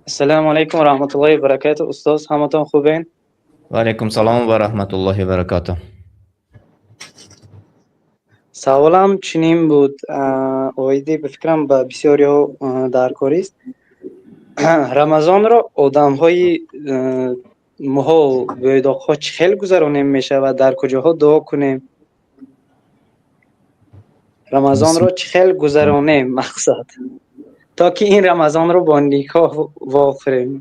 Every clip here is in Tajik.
Ассалому алайкум ва раҳматуллоҳи ва баракатуҳ. Устоз, ҳаматон хубен? Ва алайкум салом ва раҳматуллоҳи ва баракатуҳ. Саволам чунин буд, оиди, ба фикрам, ба бисёриҳо даркорист. Рамазонро одамҳои муҳол, бӯйдоқҳо чӣ хел гузаронем мешавад, дар куҷоҳо дуо кунем? Рамазонро чӣ хел гузаронем, мақсад, то ки ин Рамазонро бо никоҳ вохӯрем?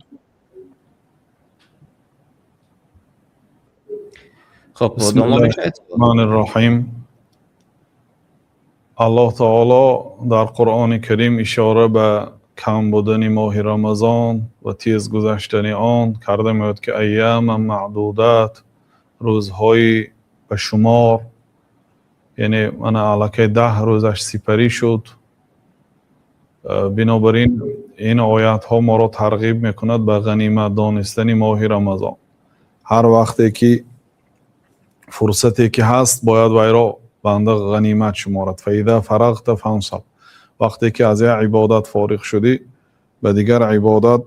Хуб, домла мешавед? Бисмиллаҳир-раҳмонир-раҳим. Аллоҳ таоло дар Қуръони Карим ишора ба кам будани моҳи Рамазон ва тез гузаштани он карда меояд, ки айёман маъдудат, рӯзҳои ба шумор, яъне мана аллакай 10 рӯзаш сипарӣ шуд. Бинобар ин ин оятҳо моро тарғиб мекунад ба ғанимат донистани моҳи Рамазон. Ҳар вақте ки фурсате ки ҳаст, бояд вайро банда ғанимат шуморад. Фаиза фарағта фансаб, вақте ки аз як ибодат фориғ шудӣ, ба дигар ибодат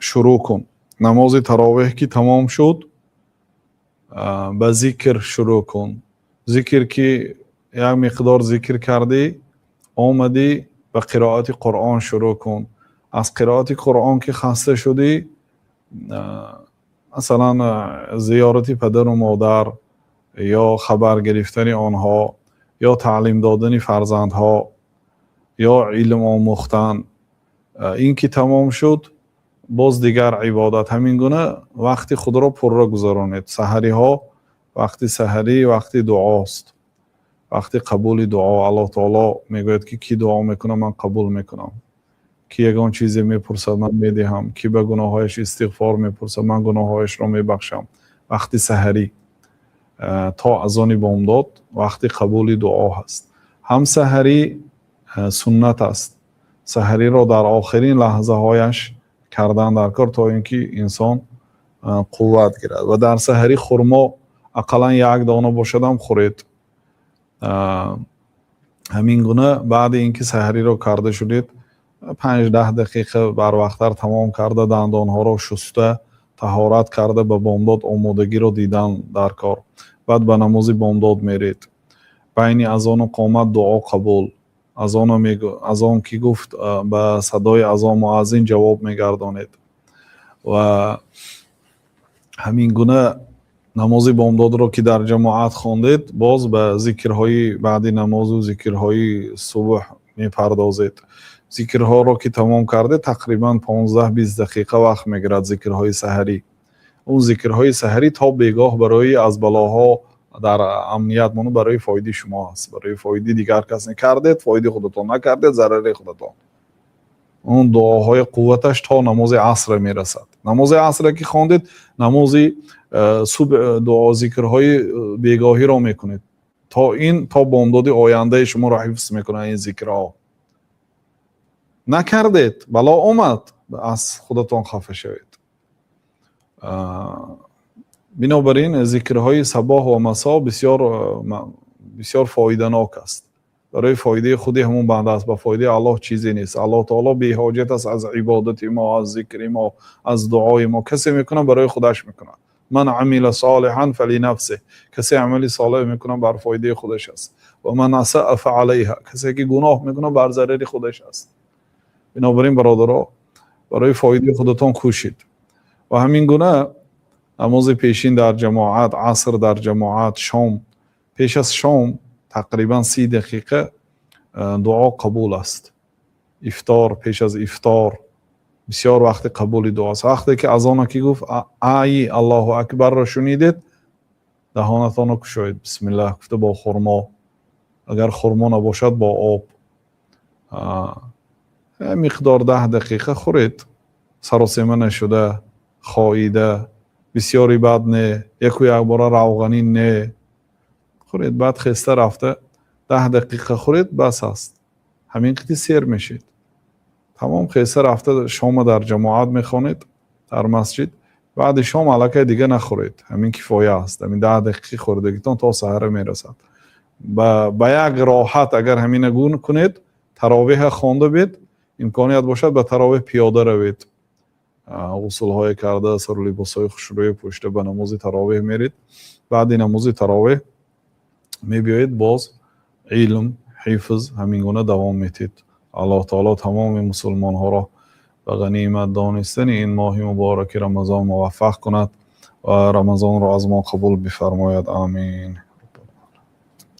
шурӯъ кун. Намози таровеҳ ки тамом шуд, ба зикр шурӯъ кун. Зикр ки як миқдор зикр кардӣ, омадӣ ба қироати Қуръон шурӯъ кун. Аз қироати Қуръон ки хаста шудӣ, масалан, зиёрати падару модар ё хабар гирифтани онҳо ё таълим додани фарзандҳо ё илм омӯхтан, ин ки тамом шуд, боз дигар ибодат. Ҳамин гуна вақти худро пурра гузаронед. Саҳариҳо, вақти саҳарӣ вақти дуост, вақти қабули дуо. Аллоҳ таоло мегӯяд, ки кӣ дуо мекунад, ман қабул мекунам, ки ягон чизе мепурсад, ман медиҳам, ки ба гуноҳҳояш истиғфор мепурсад, ман гуноҳҳояшро мебахшам. Вақти саҳарӣ то азони бомдод вақти қабули дуо ҳаст. Ҳам саҳарӣ суннат аст, саҳариро дар охирин лаҳзаҳояш кардан дар кор, то ин ки инсон қувват гирад. Ва дар саҳарӣ хурмо ақаллан як дона бошадам хӯред. Ҳамин гуна баъди ин ки саҳариро карда шудед, 5-10 дақиқа барвақттар тамом карда, дандонҳоро шуста, таҳорат карда, ба бомдод омодагиро дидан дар кор. Баъд ба намози бомдод меред. Байни азону қомат дуо қабул. Азон ки гуфт, ба садои азон муаззин ҷавоб мегардонед. Ва ҳамин гуна намози бомдодро ки дар ҷамоат хондед, боз ба зикрҳои баъди намозу зикрҳои субҳ мепардозед. Зикрҳоро ки тамом кардед, тақрибан 15-20 дақиқа вақт мегирад зикрҳои саҳарӣ. Он зикрҳои саҳарӣ то бегоҳ барои аз балоҳо дар амният монад, барои фоидаи шумо аст, барои фоидаи дигар кас не. Кардед, фоидаи худатон, накардед, зарари худатон. Он дуоҳои қувваташ то намози аср мерасад. Намози асре ки хондед, намози субҳ, дуо, зикрҳои бегоҳиро мекунед, то ин то бомдоди ояндаи шуморо ҳифз мекунад ин зикрҳо. Накардед, бало омад, аз худатон хафа шавед. Бинобар ин зикрҳои сабоҳ ва масо бисёр бисёр фоиданок аст, барои фоидаи худи ҳамон банда аст, ба фоидаи Аллоҳ чизе нест. Аллоҳ таоло беҳоҷат аст аз ибодати мо, аз зикри мо, аз дуои мо. Касе мекунад, барои худаш мекунад. Ман амила солиҳан фалинафсиҳ, касе амали солеҳ мекунад, бар фоидаи худаш аст. Ва ман асаа фаалайҳа, касе ки гуноҳ мекунад, бар зарари худаш аст. Бинобар ин, бародаро, барои фоидаи худатон кӯшед. Ва ҳамин гуна намози пешин дар ҷамоат, аср дар ҷамоат, шом, пеш аз шом тақрибан 30 дақиқа дуо қабул аст. Ифтор, пеш аз ифтор бисёр вақти қабули дуо аст. Вақте ки азона ки гуфт, ай Аллоҳу акбарро шунидед, даҳонатонро кушоед, бисмиллаҳ гуфта, бо хурмо, агар хурмо набошад, бо об миқдор 10 дақиқа хӯред, саросема нашуда, хоида, бисёри бад не, яку якбора равғанин не хӯред. Баъд хеста рафта 10 дақиқа хӯред, бас аст. Ҳамин қити сер мешед, тамом. Хеста рафта шома дар ҷамоат мехонед дар масҷид. Баъди шом аллакай дига нахӯред, ҳамин кифоя аст. Ҳамин 10 дақиқаи хӯрдагитон то саҳара мерасад. Ба як роҳат агар ҳамина кунед, таровеҳа хонда бед, имконият бошад, ба таровеҳ пиёда равед. Ғусулҳое карда, сару либосҳои хушрӯе пӯшида, ба намози таровеҳ меред. Баъди намози таровеҳ мебиёед, боз илм, ҳифз, ҳамин гуна давом метед. Аллоҳ таоло тамоми мусулмонҳоро ба ғанимат донистани ин моҳи мубораки Рамазон муваффақ кунад ва Рамазонро аз мо қабул бифармояд. Амин.